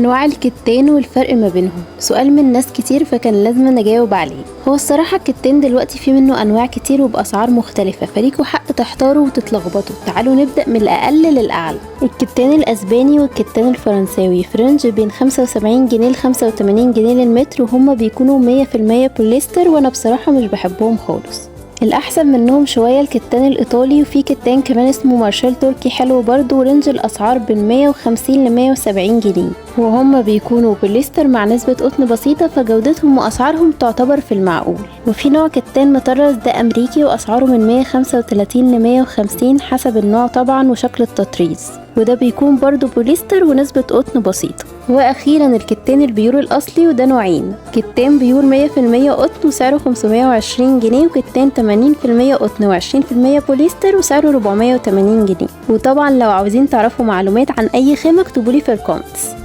أنواع الكتان والفرق ما بينهم سؤال من ناس كتير، فكان لازم أجاوب عليه. هو الصراحة الكتان دلوقتي في منه أنواع كتير وبأسعار مختلفة، فليكوا حق تحتاروا وتتلخبطوا. تعالوا نبدأ من الأقل للأعلى. الكتان الأسباني والكتان الفرنساوي في range بين 75 جنيه ل 85 جنيه للمتر، وهما بيكونوا 100% بوليستر، وأنا بصراحة مش بحبهم خالص. الأحسن منهم شوية الكتان الإيطالي، وفي كتان كمان اسمه مارشال تركي حلو برضو، و range الأسعار بين 150 ل 170 جنيه، وهم بيكونوا بوليستر مع نسبة قطن بسيطة، فجودتهم وأسعارهم تعتبر في المعقول. وفي نوع كتان مطرز ده أمريكي، وأسعاره من 135 ل 150 حسب النوع طبعا وشكل التطريز، وده بيكون برضو بوليستر ونسبة قطن بسيطة. وأخيرا الكتان ال pure الأصلي، وده نوعين: كتان pure 100% قطن وسعره 520 جنيه، وكتان 80% قطن و20% بوليستر وسعره 480 جنيه. وطبعا لو عاوزين تعرفوا معلومات عن أي خامة اكتبولي في ال comments.